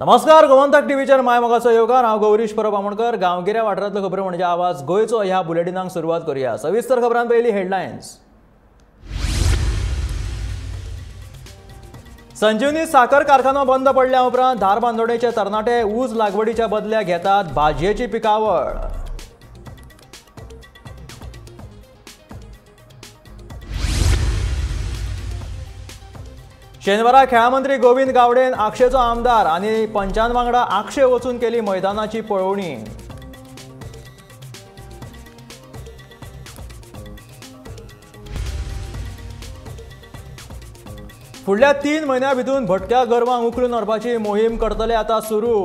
नमस्कार, गोमंतक टीव्हीचेर my मोगाचो येवकार. हांव गौरीश परब आमोणकर. गांवगिऱ्या वाठारांतल्यो खबरो म्हणजे आवाज गोंयचो ह्या बुलेटिनाक सुरवात करूया. सविस्तर खबरांत पयली हेडलायन्स. संजीवनी साखर कारखानो बंद पडल्या उपरांत धारबांदोडेचे तरणाटे ऊस लागवडीच्या बदल्या घेतात भाजयेची पिकावळ. शेनवारा खेळामंत्री गोविंद गावडेन आक्षेचो आमदार आनी पंचान वांगडा आक्षे वचून केली मैदानाची पळोवणी. फुडल्या 3 म्हयन्यां भितून भटक्या गोरवांक उखलून व्हरपाची मोहीम करतले आतां सुरू.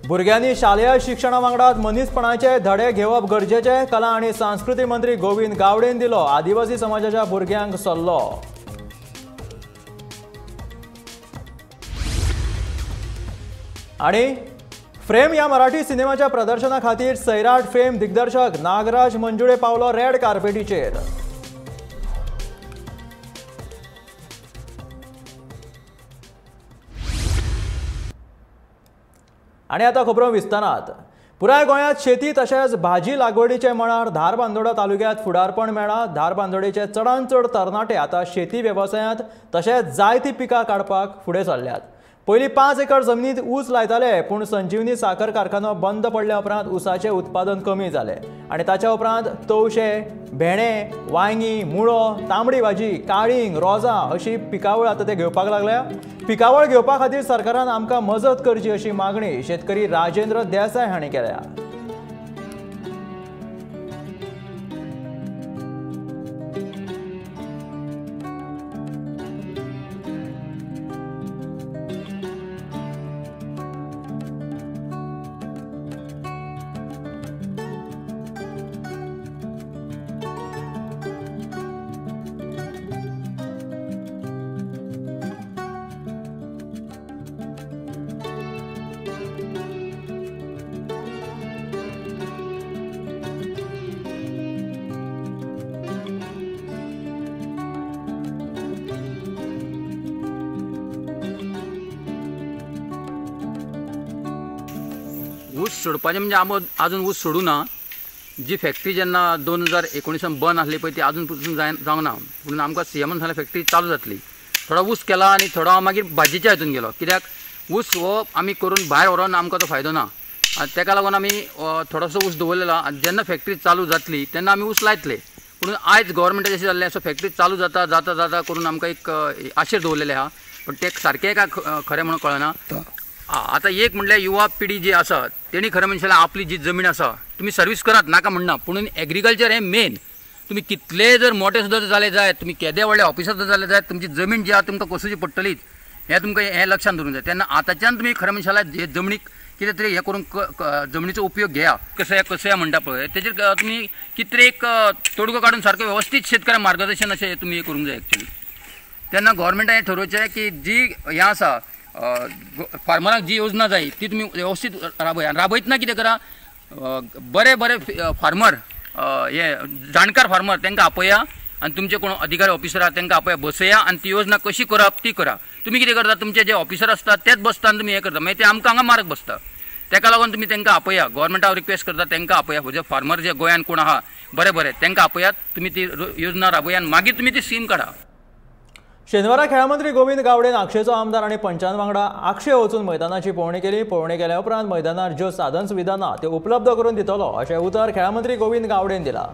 भुरग्यांनी शालेय शिक्षणा वांगडा मनीसपणाचे धडे घेवप गरजेचे, कला आनी संस्कृती मंत्री गोविंद गावडेन दिलो आदिवासी समाजाच्या भुरग्यांक सल्लो. आनी फ्रेम ह्या मराठी सिनेमाच्या प्रदर्शना खातीर सैराट फेम दिग्दर्शक नागराज मंजुळे पावलो रेड कार्पेटीचेर. आनी आतां खबरो विस्तारात. पुराय गोंयांत शेती तशेंच भाजी लागवडीच्या मळार धारबांदोडा तालुक्यांत फुडारपण मेळ्ळां. धारबांदोडेचे चडांत चड तरणाटे आतां शेती वेवसायांत तशेंच जायतीं पिकां काडपाक फुडें सरल्यात. पयलीं 5 एकर जमनींत ऊस लायताले, पूण संजीवनी साखर कारखानो बंद पडल्या उपरांत ऊसाचें उत्पादन कमी जालें आनी ताच्या उपरांत तवशे, भेणे, वांयगीं, मुळो, तांबडी भाजी, काळींग, रोजां अशी पिकावळ आतां ते घेवपाक लागल्या. पिकावळ घेवपा खातीर सरकारान आमकां मजत करची अशी मागणी शेतकरी राजेंद्र देसाय हांणी केल्या. ऊस सोडपाचें म्हणजे आमी आजून ऊस सोडूं ना. जी फॅक्टरी जेन्ना 2019 बंद आसली पळय ती आजून पसून जावंक ना. पूण आमकां सीएमान सांगलें फॅक्टरी चालू जातली. थोडो ऊस केला आनी थोडो मागीर भाजयेच्या हितून गेलो, कित्याक ऊस हो आमी करून भायर व्हरोन आमकां तो फायदो ना. आनी तेका लागून आमी थोडोसो ऊस दवरलेलो आनी जेन्ना फॅक्टरी चालू जातली तेन्ना आमी ऊस लायतले. पूण आयज गव्हर्मेंटाचें अशें जाल्लें, सो फॅक्टरी चालू जाता जाता जाता करून आमकां एक आशेर दवरलेलें आहा, पूण तें सारकें काय खरें म्हणून कळना. आतां एक म्हणल्यार युवा पिढी जी आसा तेणी खरें म्हणल्यार आपली जी जमीन आसा तुमी सर्वीस करात नाका म्हणना, पूण एग्रीकल्चर हें मेन. तुमी कितले जर मोठे सुद्दां जाले जायत, तुमी केदे व्हडले ऑफिसर सुद्दां जाले जायत, तुमची जमीन जी आसा तुमकां कसोवची पडटलीच, हें तुमकां हें लक्षांत दवरूंक जाय. तेन्ना आतांच्यान तुमी खरें म्हणल्यार हे जमनीक कितें तरी हें करूंक जमनीचो उपयोग घेया. कसो कसो म्हणटा पळय तेजेर तुमी कितें तरी एक तोडगो काडून सारको वेवस्थीत शेतकऱ्यांक मार्गदर्शन अशें तुमी हें करूंक जाय एक्चुअली. तेन्ना गव्हर्मेंटान हें ठरोवचें की जी हें आसा फार्मरांक जी योजना जाय ती तुमी वेवस्थीत राबया. आनी राबयतना कितें करा, बरे बरे फार्मर हे जाणकार फार्मर तांकां आपया आनी तुमचे कोण अधिकारी ऑफिसर आहा तांकां आपया, बसया आनी ती योजना कशी करप ती करा. तुमी कितें करता, तुमचे जे ऑफिसर आसता तेच बसता आनी तुमी हें करता, मागीर ते आमकां हांगा मार्ग बसता. तेका लागून तुमी तांकां आपया, गव्हर्मेंटाक रिक्वेस्ट करता तांकां आपया, जे फार्मर जे गोंयांत कोण आहा बरे बरे तांकां आपयात, तुमी ती योजना राबया आनी मागीर तुमी ती स्कीम काडा. शेनवारा खेळामंत्री गोविंद गावडेन आक्षेचो आमदार आनी पंचान वांगडा आक्षे वचून मैदानाची पळोवणी केली. पळोवणी केल्या उपरांत मैदानार ज्यो साधन सुविधा ना त्यो उपलब्ध करून दितलो अशें उतर खेळामंत्री गोविंद गावडेन दिला.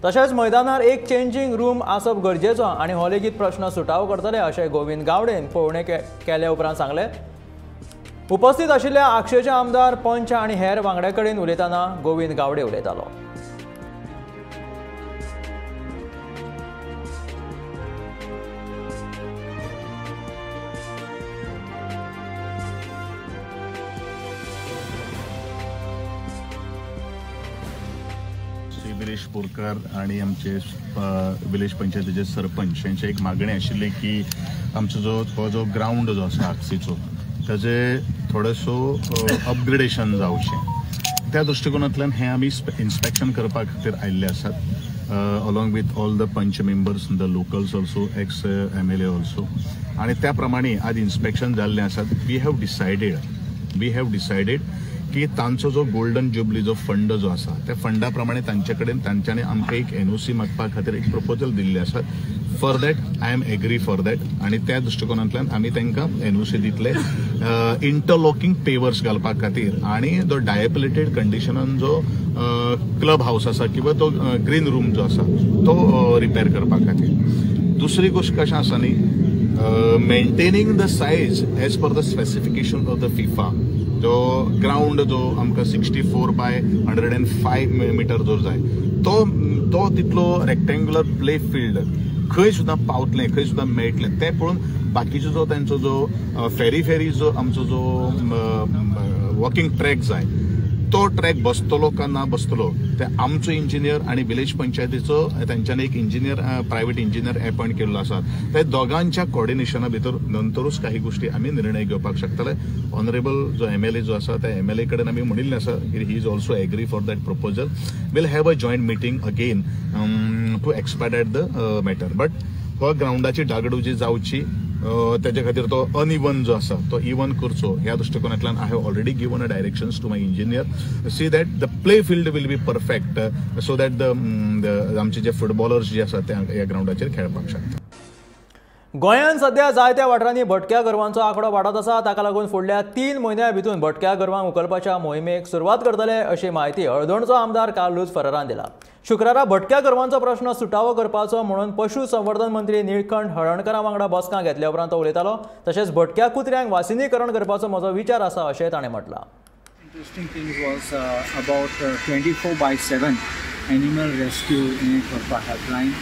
तशेंच मैदानार एक चेंजींग रूम आसप गरजेचो आनी हो लेगीत प्रश्न सुटावो करतले अशें गोविंद गावडेन पळोवणी केल्या उपरांत सांगलें. उपस्थित आशिल्ल्या आक्षेचे आमदार, पंच आनी हेर वांगड्या कडेन उलयतना गोविंद गावडे उलयतालो. विलेश बोरकर आणि आमचे विलेज पंचायतीचे सरपंच यांची एक मागणी आशिल्ली की आमचो जो हो जो ग्रावंड जो आसा आक्षीचो ताजे थोडेसो अपग्रेडेशन जावचें त्या दृष्टिकोनांतल्यान हे आमी इन्स्पेक्शन करपा खातीर आयिल्ले आसात। along with all the panch members, the locals also, ex MLA also. आणि त्या प्रमाणे आज इन्स्पेक्शन जाल्लें आसा. We have decided की तांचो जो गोल्डन जुबली जो फंड जो आसा त्या फंडा प्रमाणे तांचे कडेन तांच्यांनी आमकां एक एनओसी मागपा खातीर एक प्रपोजल दिल्लें आसा. For that I am agree for that आनी त्या दृश्टिकोनांतल्यान आमी तांकां एनओसी दितले इंटरलॉकिंग पेवर्स घालपा खातीर आनी जो डायपिलेटेड कंडिशनान जो क्लब हावस आसा किंवा तो ग्रीन रूम जो आसा तो रिपेर करपा खातीर. दुसरी गोश्ट कशें आसा न्ही, maintaining the size as per the specification of the FIFA, जो ग्रावंड जो आमकां 64 बाय 105 मिटर जो जाय तो तो तितलो रेक्टेंग्युलर प्ले फिल्ड खंय सुद्दां पावतलें, खंय सुद्दां मेळटलें तें पळोवन बाकीचो जो तांचो जो फेरी फेरी जो आमचो जो वॉकिंग ट्रॅक जाय तो ट्रॅक बसतलो का ना बसतलो ते आमचो इंजिनियर आनी विलेज पंचायतीचो तांच्यांनी एक इंजिनियर, प्रायव्हेट इंजिनियर अपॉयंट केल्लो आसा. ते दोगांच्या कॉर्डिनेशना भितर नंतरूच काही गोष्टी आमी निर्णय घेवपाक शकतले. ऑनरेबल जो एमएलए जो आसा त्या एमएलए कडेन आमी म्हणिल्लें आसा की he is also agree for that proposal. Will have a joint meeting again to expedite the matter. But हो ग्रावंडाची डागडुजी जावची तेजे खातीर तो अनइवन जो आसा तो इवन करचो ह्या दृश्टिकोनांतल्यान I have already given a directions to my engineer see that the play field will be perfect so that the आमचे जे फुटबॉलर्स जे आसा ते ह्या ग्रावंडाचेर खेळपाक शकता. गोंयांत सध्या जायत्या वाठारांनी भटक्या गोरवांचो आंकडो वाडत आसा. ताका लागून फुडल्या 3 म्हयन्या भितर भटक्या गोरवांक उखलपाच्या मोहिमेक सुरवात करतले अशी म्हायती हळदोणचो आमदार कार्लूस फरारान दिला. शुक्रारा भटक्या गोरवांचो प्रश्न सुटावो करपाचो म्हणून पशु संवर्धन मंत्री निळकंठ हळर्णकरा वांगडा बसका घेतल्या उपरांत तो उलयतालो. तशेंच भटक्या कुत्र्यांक वासिनीकरण करपाचो म्हजो विचार आसा अशें ताणें म्हटलां. Interesting thing was about 24/7 animal rescue हें करपाक हेल्पलायन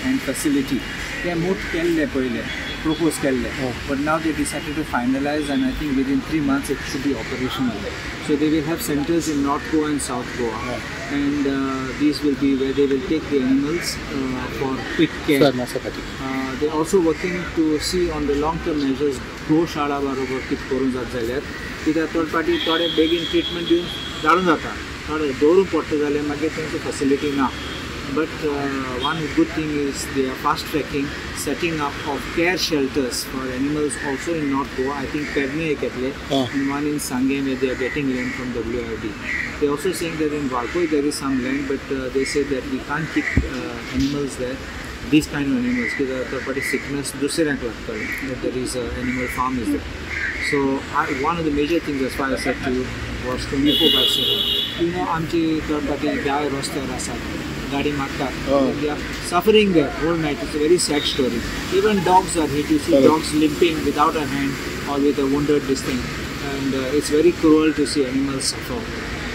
एंड फॅसिलिटी ते मूट केल्ले पयले प्रपोज केल्ले, but now they decided to finalise and I think within 3 months it should be operational. So they will have centres in North Goa and South Goa and these will be where they will take the animals for quick care. They also working to see on the long term measures गोशाळा बरोबर कितें करूंक जाता जाल्यार, कित्याक थोडे फावटी थोडे बेगीन ट्रिटमेंट दिवन धाडून जाता, थोडे दवरूंक पडटा जाल्यार मागीर तांची फॅसिलिटी ना. But one good thing is they are fast tracking setting up of care shelters for animals also in North Goa. I think Pernem एक येतले and one in Sanguem where they are getting land from WRD. They also saying that in Valpoi there is some land, but they say that we can't keep animals there, these kind of animals, कित्याक थोडे फावटी sickness दुसऱ्यांक लागतलें, that there is a animal farm is there. So one of the major things as far as I said to you was 24/7. You know, आमची third party गाय रस्त्यार आसात, गाडी मारतात, they are suffering there whole night. It's a very sad story. Even dogs are hit. You see dogs limping without a hand or with a wounded this thing, and it's very cruel to see animals suffer.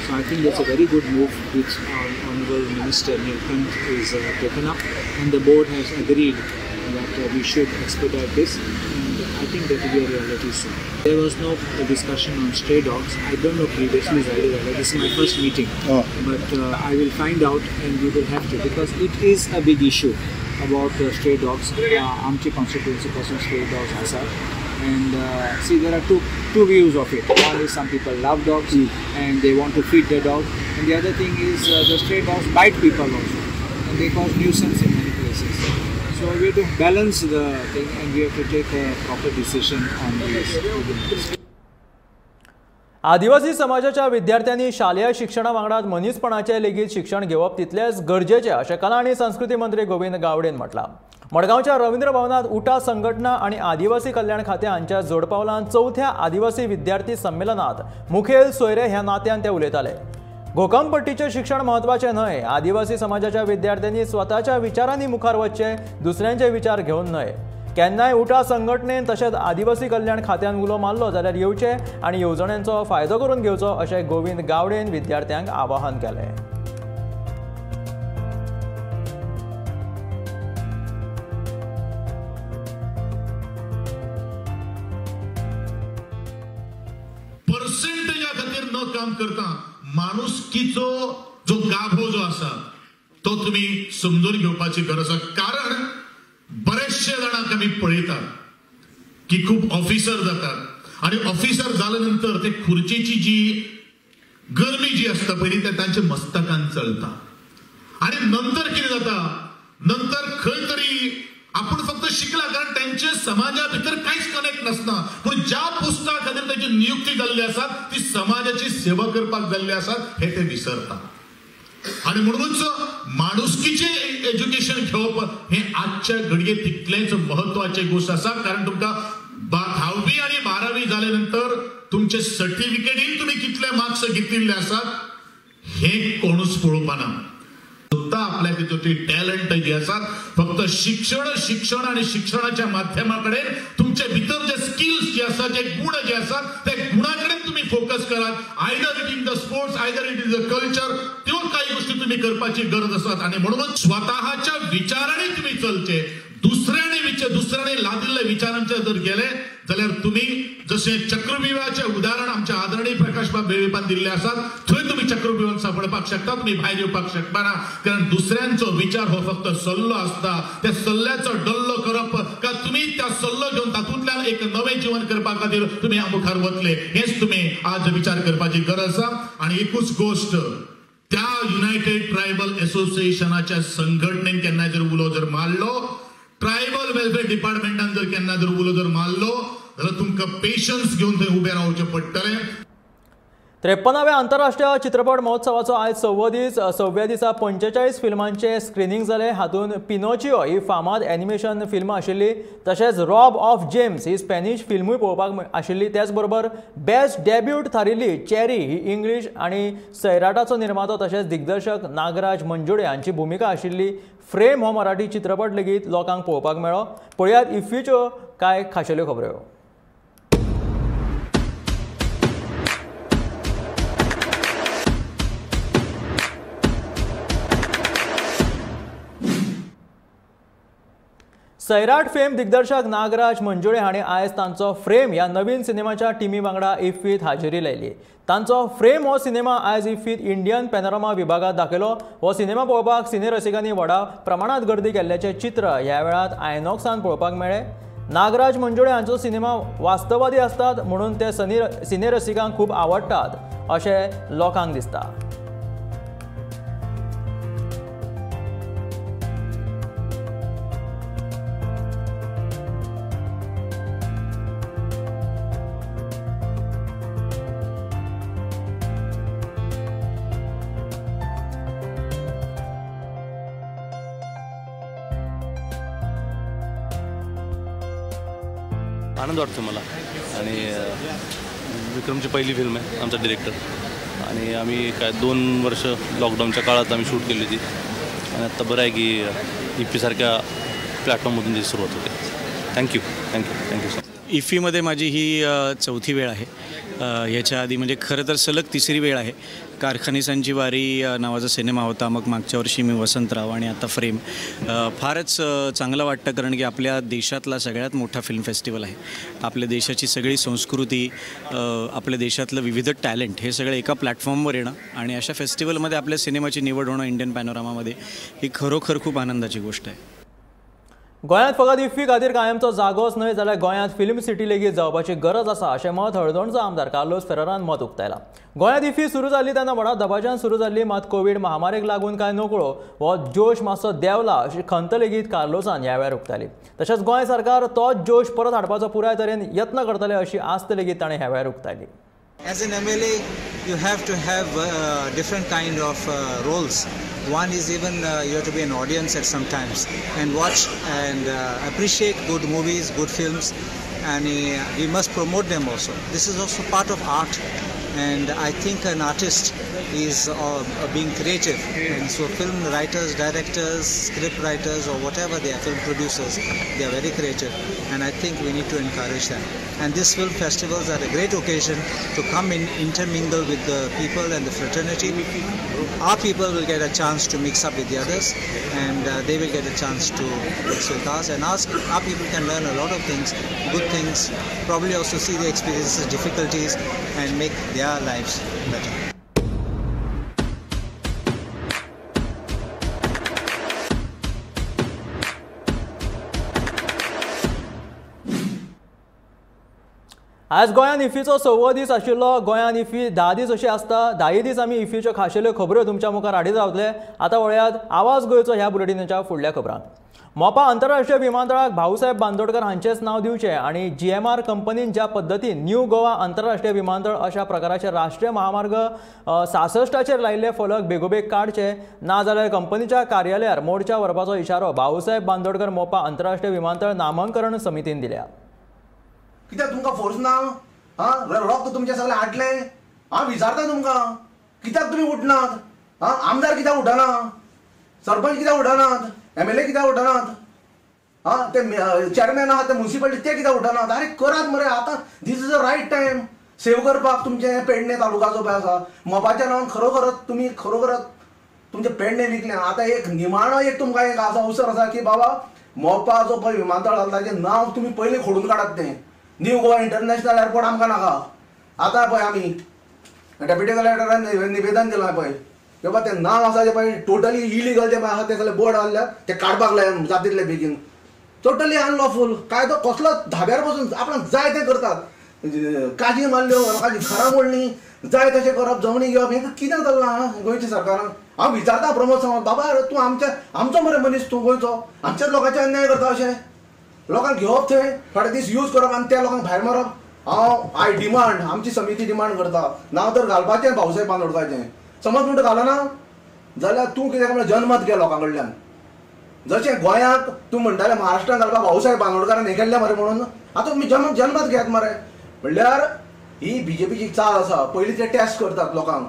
So I think that's a very good move which our Honorable Minister Nilkanth is taken up, and the board has agreed that we should expedite this, and I think that will be a reality soon. There was no discussion on stray dogs. I don't know previously, this is my first meeting, but I will find out and we will have to, because it is a big issue about stray dogs. Amchi constituency person stray dogs asa, and see there are two views of it. One is some people love dogs and they want to feed the dog, and the other thing is the stray dogs bite people also and they cause nuisance in many places. So we have to balance the thing and we have to take a proper decision on this. आदिवासी समाजाच्या विद्यार्थ्यांनी शालेय शिक्षणा वांगडा मनीसपणाचें लेगीत शिक्षण घेवप तितलेंच गरजेचें अशें कला आनी संस्कृती मंत्री गोविंद गावडेन म्हटलां. मडगांवच्या रवींद्र भवनात उटा संघटना आनी आदिवासी कल्याण खातें हांच्या जोडपावलान 4थ्या आदिवासी विद्यार्थी संमेलनात मुखेल सोयरे ह्या नात्यान ते उलयताले. घोकंपट्टीचें शिक्षण म्हत्वाचें न्हय, आदिवासी समाजाच्या विद्यार्थ्यांनी स्वताच्या विचारांनी मुखार वचचें, दुसऱ्यांचे विचार घेवन न्हय. केन्नाय उटा संघटनेन तशेंच आदिवासी कल्याण खात्यान उलो मारलो जाल्यार येवचे आनी येवजण्यांचो फायदो करून घेवचो अशें गोविंद गावडेन विद्यार्थ्यांक आवाहन केलें. पर्सेंटेजा खातीर न काम करता माणुसकीचो जो गाभो जो आसा तो तुम्ही समजून घेवपाची गरज आसा. कारण बरेचशे जाणांक आमी पळयतात की खूब ऑफिसर जातात आणि ऑफिसर जाल्या नंतर ते खुर्चेची जी गर्मी जी आसता पयली ते तांच्या मस्तकान चलता आणि नंतर कितें जाता, नंतर खंय तरी आपण फक्त शिकला, कारण त्यांचे समाजा भितर कांयच कनेक्ट नासना, पूण ज्या पोस्टा खातीर ताची नियुक्ती जाल्ली आसा ती समाजाची सेवा करपाक जाल्ली आसा हे ते विसरता. आणि म्हणूनच माणुसकीचे एज्युकेशन घेवप हे आजच्या घडये तितलेंच महत्वाचे गोष्ट आसा. कारण तुमकां 10वी आणि 12वी जाले नंतर तुमचे सर्टिफिकेटीन तुमी कितले मार्क्स घेतिल्ले आसात हे कोणूच पळोवपाना. सुद्दां आपल्या भितर ती टॅलंट जी आसात, फक्त शिक्षण शिक्षण आणि शिक्षणाच्या माध्यमा कडेन तुमचे भितर जे स्किल्स जे आसात, जे गुण जे आसात त्या गुणा कडेन तुमी फोकस करात. Either it in the sports, either it is the culture, त्यो काही गोष्टी तुम्ही करपाची गरज आसात. आणि म्हणूनच स्वतःच्या विचाराने तुम्ही चलचे, दुसऱ्याने लादिल्ल्या विचारांचे जर गेले जाल्यार तुम्ही जशे चक्रव्यूहाचे उदाहरण आमच्या आदरणीय प्रकाशबाब बेळेपान दिल्ले आसात, थंय तुम्ही चक्रव्यूहान सापडपाक शकता, तुम्ही भायर येवपाक शकना. कारण दुसऱ्यांचो विचार हो फक्त सल्लो आसता, त्या सल्ल्याचो डल्लो करप का तुम्ही त्या सल्लो घेवन तातूंतल्यान एक नवें जीवन करपा खातीर तुमी मुखार वतले, हेच तुमी आज विचार करपाची गरज आसा. आणि एकूच गोष्ट, त्या युनायटेड ट्रायबल असोसिएशनाच्या संघटनेन केन्ना जर उलो जर मारलो, ट्रायबल वेलफेअर डिपार्टमेंटान जर केन्ना जर उलो जर मारलो जाल्यार तुमकां पेशन्स घेवन थंय उबें रावचें पडटलें. 53व्या आंतरराष्ट्रीय चित्रपट महोत्सवाचो आयज 6वो दीस. 6व्या दिसा 45 फिल्मांचे स्क्रिनींग जालें. हातूंत पिनोचियो ही फामाद एनिमेशन फिल्म आशिल्ली, तशेंच रॉब ऑफ जेम्स ही स्पॅनिश फिल्मूय पळोवपाक आशिल्ली. त्याच बरोबर बेस्ट डेब्यूट थारिल्ली चेरी ही इंग्लीश आनी सैराटाचो निर्मातो तशेंच दिग्दर्शक नागराज मंजुळे हांची भुमिका आशिल्ली फ्रेम हो मराठी चित्रपट लेगीत लोकांक पळोवपाक मेळ्ळो. पळयात इफ्फीच्यो कांय खाशेल्यो खबऱ्यो. सैराट फेम दिग्दर्शक नागराज मंजुळे हांणी आयज तांचो फ्रेम ह्या नवीन सिनेमाच्या टिमी वांगडा इफ्फीत हाजेरी लायली. तांचो फ्रेम हो सिनेमा आयज इफ्फीत इंडियन पॅनोरमा विभागात दाखयलो. हो सिनेमा पळोवपाक सिने रसिकांनी व्हडा प्रमाणात गर्दी केल्ल्याचें चित्र ह्या वेळार आयनॉक्सान पळोवपाक मेळ्ळें. नागराज मंजुळे हांचो सिनेमा वास्तवादी आसतात म्हणून ते सिने रसिकांक खूब आवडटात अशें लोकांक दिसता. आनंद वाटतो मला. आणि विक्रमची पहिली फिल्म आहे, आमचा डिरेक्टर, आणि आम्ही काय 2 वर्ष लॉकडाऊनच्या काळात आम्ही शूट केली होती. आणि आत्ता बरं आहे की इफ्फीसारख्या प्लॅटफॉर्ममधून त्याची सुरुवात होते. Thank you, thank you, thank you sir. इफ्फीमध्ये माझी ही 4थी वेळ आहे. याच्या आधी म्हणजे खरं तर सलग 3री वेळ आहे. कारखानिसांची वारी नावाचा सिनेमा होता, मग मागच्या वर्षी मी वसंतराव आणि आता फ्रेम. फारच चांगलं वाटतं कारण की आपल्या देशातला सगळ्यात मोठा फिल्म फेस्टिवल आहे. आपल्या देशाची सगळी संस्कृती, आपल्या देशातलं विविध टॅलेंट हे सगळं एका प्लॅटफॉर्मवर येणं आणि अशा फेस्टिवलमध्ये आपल्या सिनेमाची निवड होणं इंडियन पॅनोरामामध्ये ही खरोखर खूप आनंदाची गोष्ट आहे. गोंयांत फकत इफ्फी खातीर कायमचो जागोच न्हय जाल्यार गोंयांत फिल्म सिटी लेगीत जावपाची गरज आसा अशें मत हळदोणचो आमदार कार्लोस फेरेरान मत उक्तायलां. गोंयांत इफ्फी सुरू जाल्ली तेन्ना व्हडा दबाज्यान सुरू जाल्ली, मात कोवीड महामारीक लागून कांय नकळो हो जोश मातसो देंवला अशी खंत लेगीत कार्लोसान ह्या वेळार उक्तायली. तशेंच गोंय सरकार तोच जोश परत हाडपाचो पुराय तरेन यत्न करतले अशी आस्त लेगीत ताणें ह्या वेळार उक्तायली. As an MLA, you have to have different kind of roles. One is even you have to be an audience at some times and watch and appreciate good movies, good films, and we must promote them also. This is also part of art, and I think an artist is being creative, and so film writers, directors, script writers, or whatever they are, film producers, they are very creative, and I think we need to encourage them. And these film festivals are a great occasion to come in, intermingle with the people and the fraternity. Our people will get a chance to mix up with the others, and they will get a chance to mix with us, and our people can learn a lot of things, good things, probably also see the experiences, difficulties, and make their lives better. आज गोंयांत इफ्फीचो 6वो दीस आशिल्लो. गोंयांत IFFI 10 दीस अशी आसता. 10 दीस आमी इफ्फीच्यो खाशेल्यो खबऱ्यो तुमच्या मुखार हाडीत रावतले. आतां वळयात आवाज गोंयचो ह्या बुलेटिनाच्या फुडल्या खबरांत. मोपा आंतरराष्ट्रीय विमानतळाक भाऊसाहेब बांदोडकर हांचेच नांव दिवचें आनी GMR कंपनीन ज्या पद्दतीन न्यू गोवा आंतरराष्ट्रीय विमानतळ अशा प्रकाराचे राष्ट्रीय महामार्ग 66चेर लायिल्ले फलक बेगोबेग काडचे, नाजाल्यार कंपनीच्या कार्यालयार मोर्चा व्हरपाचो इशारो भाऊसाहेब बांदोडकर मोपा आंतरराष्ट्रीय विमानतळ नामांकरण समितीन दिल्या. कित्याक तुमकां फोर्स ना? आं, रक्त तुमचें सगळें आटलें. हांव विचारता तुमकां, कित्याक तुमी उठनात? आं, आमदार कित्याक उठना? सरपंच कित्याक उठनात? MLA कित्याक उठनात? आं, ते चेअरमॅन आहा ते म्युनिसिपालिटी ते कित्याक उठनात? आरे करात मरे आतां, this is a right time save करपाक तुमचें पेडणे तालुका जो पळय आसा मोपाच्या नांवान. खरोखरच तुमी खरोखरच तुमचें पेडणे विकलें. आतां एक निमाणो एक तुमकां एक आसा अवसर आसा की बाबा मोपा जो पळय विमानतळ घालता ताचें नांव तुमी पयलीं खोडून काडात. तें न्यू गोवा इंटरनॅशनल एअरपोर्ट आमकां नाका. आतां पळय आमी डेप्युटी कलेक्टरान निवेदन दिलां पळय, बाबा तें नांव आसा तें पळय टोटली इलिगल जें पळय आसा तें सगळें बोर्ड घातल्यार तें काडपाक लाय जाता तितले बेगीन. टोटली अनलॉफूल कायदो कसलो धाब्यार बसून आपणाक जाय तें करतात. काजी मारल्यो, लोकांची घरां मोडलीं, जाय तशें करप, जमनी घेवप, हें कितें चल्लां गोंयच्या सरकारान? हांव विचारता प्रमोद सावंत, बाबा तूं आमच्या आमचो मरे मनीस, तूं गोंयचो, आमच्याच लोकांचे अन्याय करता अशें? लोकांक घेवप थंय थोडे दीस यूज करप आनी त्या लोकांक भायर मारप. हांव I demand, आमची समिती डिमांड करता नांव तर घालपाचें भाऊसाहेब बांदोडकाचें. समज म्हणटा घालना जाल्यार तूं कितें म्हणल्यार जनमत घे लोकां कडल्यान. जशें गोंयांत तूं म्हणटालें महाराष्ट्रान घालपाक भाऊसाहेब बांदोडकारान हें केल्लें मरे, म्हणून आतां तुमी जनमत घेयात मरे. म्हणल्यार ही BJPची चाल आसा. पयलीं ते टेस्ट करतात लोकांक,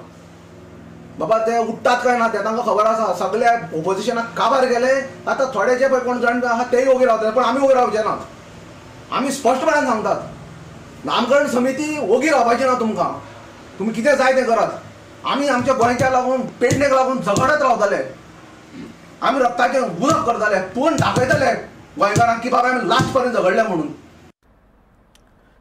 बाबा ते उठ्ठात काय ना ते तांकां खबर आसा. सगल्या ओपोजिशनाक काबार गेले. आतां थोडे जे पळय कोण जाण आहा तेय ओगी रावतले, पण आमी ओगी रावचे नात. आमी स्पश्टपणान सांगतात, नामकरण समिती ओगी रावपाची ना तुमकां. तुमी कितें जाय तें करात. आमी आमच्या गोंयच्या लागून पेडणेक लागून झगडत रावतले. आमी रक्ताचें उदक करतले, पूण दाखयतले गोंयकारांक की बाबा आमी लास्ट पर्यंत झगडले म्हणून.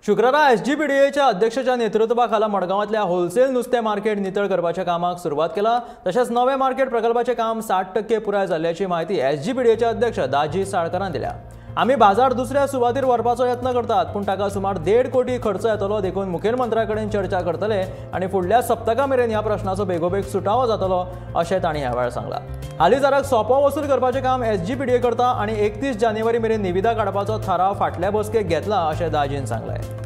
शुक्रारा SGPDAच्या अध्यक्षाच्या नेतृत्वाखाला मडगांवांतल्या होलसेल नुस्तें मार्केट नितळ करपाच्या कामाक सुरवात केला. तशेंच नवे मार्केट प्रकल्पाचें काम 60% पुराय जाल्ल्याची म्हायती SGPDAचे अध्यक्ष दाजी साळकरान दिल्या. आमी बाजार दुसऱ्या सुवातेर व्हरपाचो यत्न करतात, पूण ताका सुमार 1.5 कोटी खर्च येतलो, देखून मुखेलमंत्र्या कडेन चर्चा करतले आनी फुडल्या सप्तका मेरेन ह्या प्रश्नाचो बेगोबेग सुटावो जातलो अशें तांणी ह्या वेळार सांगलां. हालींसराक सोपो वसूल करपाचें काम SGPDA करता आनी 31 जानेवारी मेरेन निविदा काडपाचो थाराव फाटल्या बसकेक घेतला अशें दाजीन सांगलें.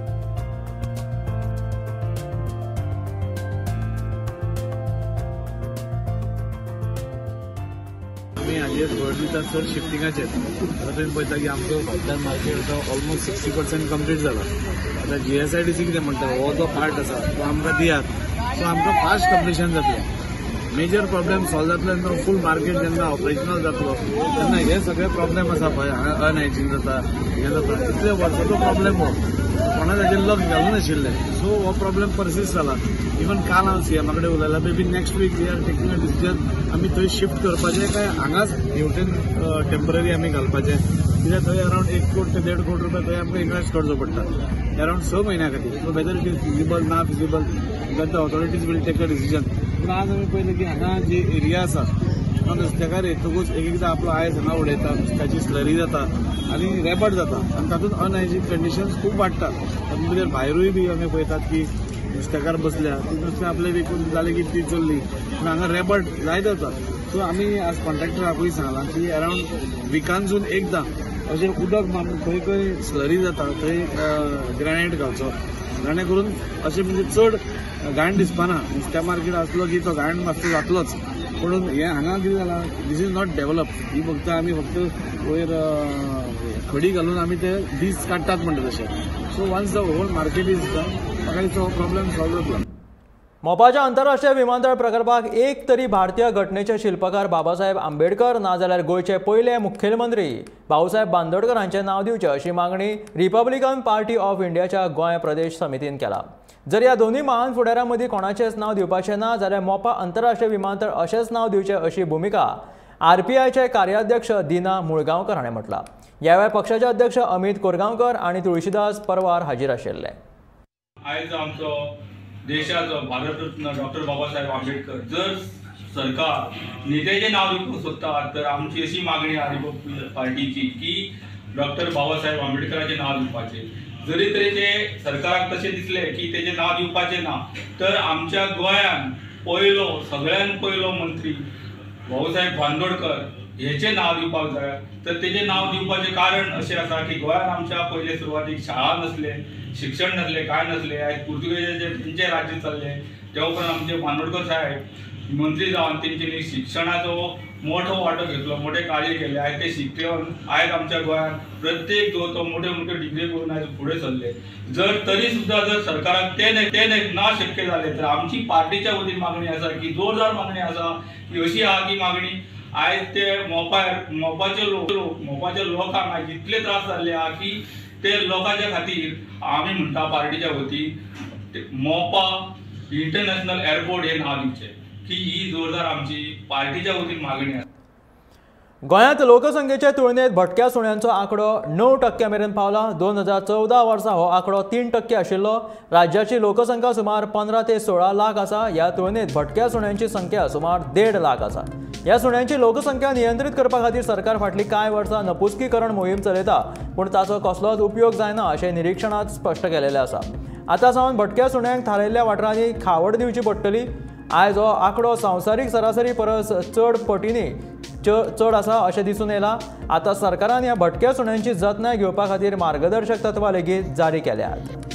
आमी हाजेर भर दिता चड शिफ्टिंगाचेर. आतां तुमी पळयता की आमचो भाटदार मार्केट ऑलमोस्ट 60% कंप्लीट जाला. आतां GSIDC कितें म्हणटा, हो जो पार्ट आसा तो आमकां दियात, सो आमकां फास्ट कंप्लिशन जातलें. मेजर प्रॉब्लेम सॉल्व जातलो तेन्ना फूल मार्केट जेन्ना ऑपरेशनल जातलो तेन्ना हे सगळे प्रॉब्लेम आसा पळय, हांगा अनहायजीन जाता, हें जाता, इतले वर्साचो प्रॉब्लेम हो कोणा ताजेर लक्ष घालूं नाशिल्लें. सो हो प्रॉब्लेम परसिस्ट जाला. इवन काल हांव CMA कडेन उलयलां, maybe next week we are taking a decision आमी थंय शिफ्ट करपाचें काय हांगाच हेवटेन टेंपररी आमी घालपाचें, कित्याक थंय अरावंड 1 कोटी ते 1.5 कोटी रुपया थंय आमकां इन्वेस्ट करचो पडटा अरावंड 6 म्हयन्या खातीर. So whether it is feasible ना feasible that the authorities will take a decision. पूण आज आमी पळयलें की हांगा जी एरिया आसा नुस्तेकार येतकूच एक एकदां आपलो आयस हांगा उडयता, नुस्त्याची स्लरी जाता आनी रेबट जाता आनी तातूंत अनहायजीन कंडिशन्स खूब वाडटात. तातूंत भितर भायरूय बी आमी पळयतात की नुस्तेकार बसल्या ती नुस्तें आपलें विकून जालें की ती चल्ली, पूण हांगा रेबट जायत वता. सो आमी आज कॉन्ट्रॅक्टराकूय सांगलां की अरावंड विकानसून एकदां अशें उदक मारून खंय खंय स्लरी जाता थंय ग्रॅनायट घालचो, जाणे करून अशें म्हणजे चड घाण दिसपाना. नुस्त्या मार्केट आसलो की तो घाण मातसो जातलोच, पूण हें हांगा कितें जालां, this is not develop. ही फक्त आमी फक्त वयर खडी घालून आमी ते दीस काडटात म्हणटा तशें. So once the whole market is done म्हाका दिसता हो प्रॉब्लेम सॉल्व जातलो. मोपाच्या आंतरराष्ट्रीय विमानतळ प्रकल्पाक एक तरी भारतीय घटनेचे शिल्पकार बाबासाहेब आंबेडकर नाजाल्यार गोंयचे पयले मुखेलमंत्री भाऊसाहेब बांदोडकर हांचें नांव दिवचें अशी मागणी रिपब्लिकन पार्टी ऑफ इंडियाच्या गोंय प्रदेश समितीन केला. जर ह्या दोनूय महान फुडाऱ्यां मदीं कोणाचेंच नांव दिवपाचें ना जाल्यार मोपा आंतरराष्ट्रीय विमानतळ अशेंच नांव दिवचें अशी भुमिका RPIचे कार्याध्यक्ष दिना मुळगांवकर हाणें म्हटलां. ह्या वेळार पक्षाचे अध्यक्ष अमित कोरगांवकर आनी तुळशीदास परवार हाजीर आशिल्ले. आयज आमचो देशाचो भारतरत्न डॉक्टर बाबासाहेब आंबेडकर जर सरकार नेत्याचें नांव दिवपाक सोदता तर आमची अशी मागणी आहा रिपब्लिकन पार्टीची की डॉक्टर बाबासाहेब आंबेडकराचें नांव दिवपाचें. जरी तरी ते सरकाराक तशें दिसलें की तेजें नांव दिवपाचें ना, तर आमच्या गोंयान पयलो सगळ्यान पयलो मंत्री भाऊसाहेब बांदोडकर हेचें नांव दिवपाक जाय। तर तेजें नांव दिवपाचें कारण अशें आसा की गोंयान आमच्या पयले सुरवातीक शाळा नासले, शिक्षण नासलें, कांय नासलें। आयज पुर्तुगेजाचें तेंचें राज्य चल्लें, त्या उपरांत आमचे बांदोडकर साहेब मंत्री जावन तेंच्यांनी शिक्षणाचो मोठो वांटो घेतलो, मोठे कार्य केलें। आयज ते शिक्षण आयज आमच्या गोंयांत प्रत्येक जो तो मोठे मोठे डिग्री करून आयज फुडें सरले। जर तरी सुद्दां जर सरकाराक ते ना शक्य जालें तर आमची पार्टीच्या वतीन मागणी आसा की जोरदार मागणी आसा की अशी आहा की मागणी आयज ते मोपाचे लोक मोपाच्या लोकांक आयज इतले त्रास जाल्ले आहा की ते लोकांच्या खातीर आमी म्हणटा पार्टीच्या वतीन मोपा इंटरनॅशनल एअरपोर्ट हे नांव दिवचें की ही जोरदार आमची पार्टीच्या वतीन मागणी आसा। गोंयांत लोकसंख्येचे तुळनेत भटक्या सुण्यांचो आंकडो 9% मेरेन पावला। 2014 वर्सा हो आंकडो 3% आशिल्लो। राज्याची लोकसंख्या सुमार 15 ते 16 लाख आसा। ह्या तुळनेत भटक्या सुण्यांची संख्या सुमार 1.5 लाख आसा। ह्या सुण्यांची लोकसंख्या नियंत्रीत करपा खातीर सरकार फाटलीं कांय वर्सां नपुसकीकरण मोहीम चलयता, पूण ताचो कसलोच उपयोग जायना अशें निरिक्षणांत स्पश्ट केलेलें आसा। आतां सावन भटक्या सुण्यांक थारायिल्ल्या वाठारांनी खावड दिवची पडटली। आयज हो आंकडो संवसारीक सरासरी परस चड पटींनी चड आसा अशें दिसून येयलां। आतां सरकारान ह्या भटक्या सुण्यांची जतनाय घेवपा खातीर मार्गदर्शक तत्वां लेगीत जारी केल्यात।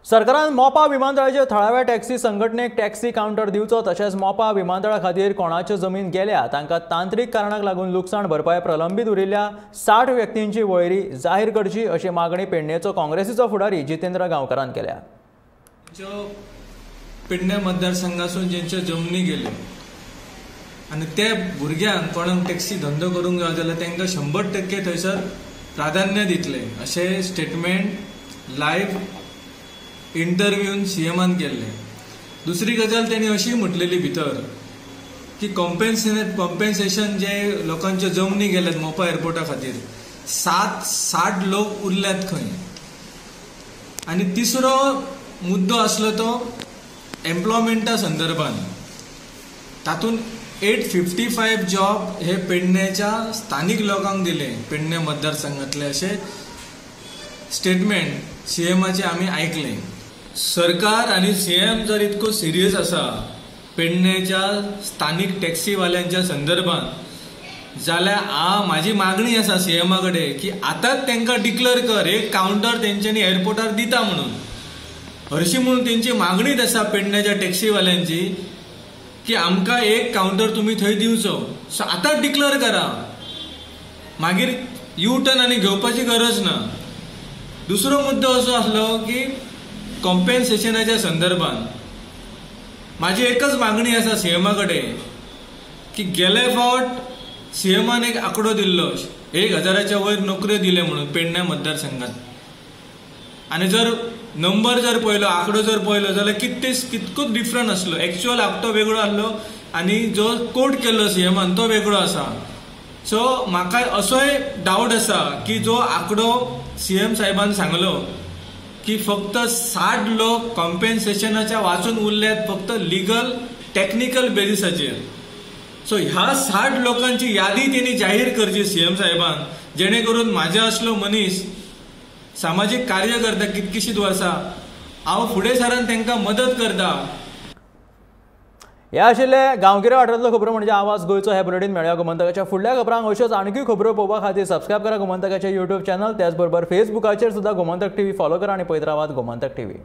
सरकारान मोपा विमानतळाचेर थळाव्या टॅक्सी संघटनेक टॅक्सी कावंटर दिवचो, तशेंच मोपा विमानतळा खातीर कोणाच्यो जमीन गेल्या तांकां तांत्रीक कारणाक लागून लुकसाण भरपाय प्रलंबीत उरिल्ल्या 60 व्यक्तींची वळेरी जाहीर करची अशी मागणी पेडणेचो काँग्रेसीचो फुडारी जितेंद्र गांवकारान केल्या। पेडणे मतदारसंघासून ज्यांच्यो जमनी गेल्यो आनी ते भुरग्यांक कोणाक टॅक्सी धंदो करूंक जाय जाल्यार तांकां 100% थंयसर प्राधान्य दितले अशें स्टेटमेंट लायव्ह इंटरव्यून सीएमान केल्ले। दुसरी गजाल तेणी अशी म्हटलेली भितर की कॉम्पेन्सेशन जे लोकांच्यो जमनी गेल्यात मोपा एअरपोर्टा खातीर 60 लोक उरल्यात खंय। आनी तिसरो मुद्दो आसलो तो एम्प्लॉयमेंटा संदर्भान, तातूंत 855 जॉब हे पेडण्याच्या स्थानीक लोकांक दिले पेडणे मतदारसंघातले अशें स्टेटमेंट सीएमाचे आमी आयकलें। सरकार आनी सीएम जर इतको सिरियस आसा पेडण्याच्या स्थानीक टॅक्सीवाल्यांच्या संदर्भात जाल्यार म्हाजी मागणी आसा सीएमा कडेन की आतांच तांकां डिक्लेअर कर एक कावंटर तेंच्यांनी एअरपोर्टार दिता म्हणून। हरशीं म्हणून तेंची मागणीच आसा पेडण्याच्या टॅक्सीवाल्यांची की आमकां एक कावंटर तुमी थंय दिवचो, सो आतांच डिक्लेअर करा, मागीर यू टर्न आनी घेवपाची गरज ना। दुसरो मुद्दो असो आसलो की कॉम्पेन्सेशनाच्या संदर्भात म्हाजी एकच मागणी आसा सीएमा कडेन की गेले फावट सीएमान एक आंकडो दिल्लो 1000च्या वयर नोकऱ्यो दिले म्हणून पेडण्या मतदारसंघात, आनी जर नंबर जर पळयलो आंकडो जर पळयलो जाल्यार कितकोच डिफरंट आसलो, एक्चुअल आंकडो वेगळो आसलो आनी जो कोट केल्लो सीएमान तो वेगळो आसा। सो म्हाका असोय डावट आसा की जो आंकडो सीएम साहेबान सांगलो की फक्त 60 लोक कॉम्पेन्सेशनाच्या वाचून उरल्यात फक्त लिगल टॅक्निकल बेजिसाचेर, सो ह्या 60 लोकांची यादी तेणी जाहीर करची सीएम साहेबान, जेणे करून म्हाज्या असलो मनीस सामाजीक कार्य करता कितकीशीच वर्सां हांव फुडें सरान तांकां मदत करता। हे आशिल्ले गांवगिऱ्या वाठारांतल्यो खबरो म्हणजे आवाज गोंयचो हे बुलेटीन। मेळया गोमंतकाच्या फुडल्या खबरांक अश्योच आणखी खबरो पळोवपा खातीर सबस्क्रायब करा गोमंतकाचे यूट्यूब चॅनल, त्याचबरोबर फेसबुकाचेर सुद्दां गोमंतक टीव्ही फॉलो करा आनी पळयत रावात गोमंतक टीव्ही।